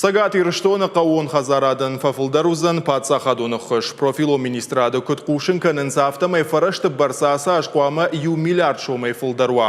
Цӕгат Ирыстоны хъӕууон хӕдзарадӕн фӕфылдӕр уыдзӕн паддзахадон ӕххуыс. Профилон министрады куыд хъусын кӕнынц, афтӕмӕй фӕрӕзты бӕрц ацы аз хъуамӕ иу миллиард сомӕй фылдӕр уа.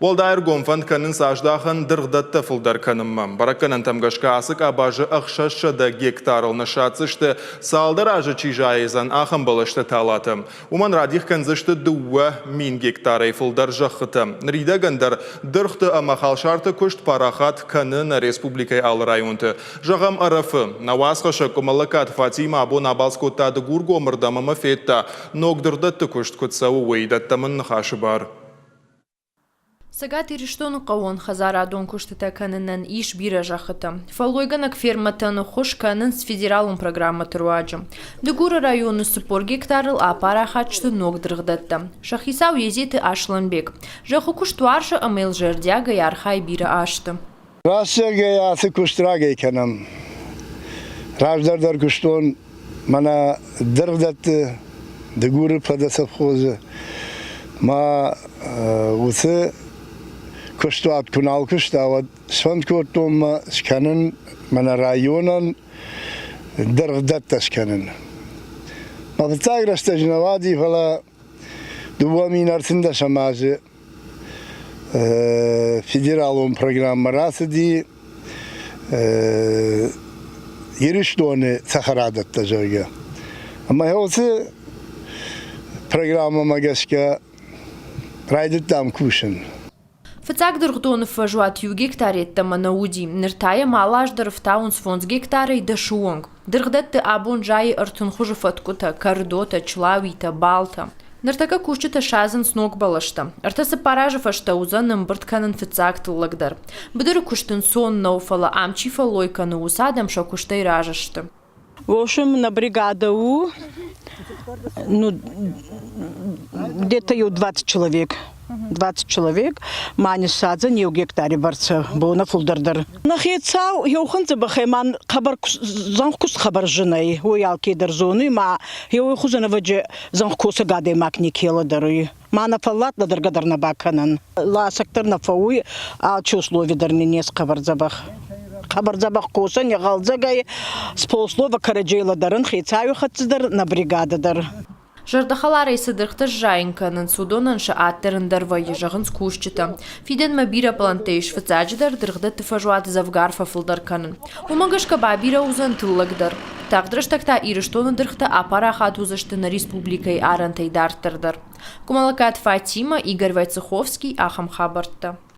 Уӕлдай ӕргом фӕнд кӕнынц аздахын дыргъдӕттӕ фылдӕр кӕнынмӕ. Бӕрӕггӕнӕнтӕм гӕсгӕ ацы къабазы 600 гектарыл ныссадздзысты, цалдӕр азы чи зайдзӕн, ахӕм бӕлӕсты талатӕ. Уымӕн радих кӕндзысты 2000 гектарӕй фылдӕр зӕххытӕ. Ныридӕгӕн дӕр дыргъты ӕмӕ халсарты куыст парахат кӕны нӕ республикӕйы алы районты. Зӕгъӕм, Ӕрӕфы. Нӕ уацхӕссӕг Къуымӕллӕгкаты Фатимӕ абон абалц кодта Дыгургомы рдӕм ӕмӕ федта, ног дыргъдӕтты куыст куыд цӕуы, уый. Дӕттӕм ын ныхасы бар. Цӕгат Ирыстоны хъӕууонхӕдзарадон куыстытӕ кӕнынӕн ис бирӕ зӕххытӕ. Фӕллойгӕнӕг фермӕтӕн ӕххуыс кӕнынц федералон программӕты руаджы. Дыгуры районы 40 гектарыл апарахат сты ног дыргъдӕттӕ. Сӕ хицау Езеты Аслӕнбег. Зӕххы куыст уарзы ӕмӕ йыл зӕрдиагӕй архайы бирӕ азты. Рӕстӕгӕй ацы куыст рагӕй кӕнӕм. Раздӕр дӕр куыстон мӕнӕ дыргъдӕтты Дыгуры подосовхозы. Ма уыцы куыстуат куы нал куыста, уӕд сфӕнд кодтон мӕ скӕнын мӕнӕ районӕн дыргъдӕттӕ скӕнын. Мӕ фыццаг рӕстӕджы нӕ уади, фӕлӕ 2013 азы федералон программӕ рацыди Ирыстоны цӕхӕрадӕттӕ, зӕгъгӕ. Ӕмӕ уыцы программӕмӕ гӕсгӕ райдыдтам кусын. Фыццаг дыргъдоны фӕзуат иу гектар йеддӕмӕ нӕ уыди, ныр та йӕм алы аз дӕр ӕфтауынц фондз гектарӕй дӕсы онг. Дыргъдӕтты абон зайы ӕртын хуызы фӕткъуытӕ, кӕрдотӕ, члауитӕ, балтӕ. Ныртӕккӕ кусджытӕ садзынц ног бӕлӕстӕ. Ӕртӕ-цыппар азы фӕстӕ уыдзӕн ӕмбырд кӕнын фыццаг тыллӕг дӕр. Быдыры куыст ӕнцон нӕу, фӕлӕ ам чи фӕллой кӕны, уыцы адӕм сӕ куыстӕй разы сты. В общем, на бригада у, ну, где-то 20 человек. 20 человек, ма ниссадзӕн еу гектари бӕрцӕ, бона фулдӕр дӕр. Нӕхецау еухӕн дзӕбӕхӕй ман хъӕбӕр зӕнхкуст хъӕбӕр зин ӕй, уой алкедӕр зонуй, ма еуей хузӕн ӕвӕджи зӕнхкосӕг адӕймаг неке лӕдӕруй. Ма нӕ фӕллад лӕдӕргӕ дӕр нӕ бакӕнӕн. Ласӕг дӕр нӕ фӕууй, алчи услови дӕр нин ес хъӕбӕр дзӕбӕх. Хъӕбӕр дзӕбӕх косӕн, игъӕлдзӕг ӕй, с полслова кӕрӕдзей лӕдӕрӕн хецауи хӕццӕ дӕр, нӕ бригадӕ дӕр. Зӕрдӕхӕларӕй цы дыргътӕ сзайын кӕнынц, уыдонӕн сӕ ад дӕр ӕндӕр вӕййы, зӕгъынц кусджытӕ. Фидӕнмӕ бирӕ пълӕнттӕ ис, фыццаджыдӕр дыргъдӕтты фӕзуат дзӕвгар фӕфылдӕр кӕнын. Уымӕ гӕсгӕ бабирӕ уыдзӕн тыллӕг дӕр. Тагъд рӕстӕг та Ирыстоны дыргътӕ апарахат уыдзысты нӕ республикӕйы арӕнтӕй дарддӕр дӕр. Къуымӕллӕгкаты Фатимӕ, Игорь Войцеховский, ахӕм хабӕрттӕ.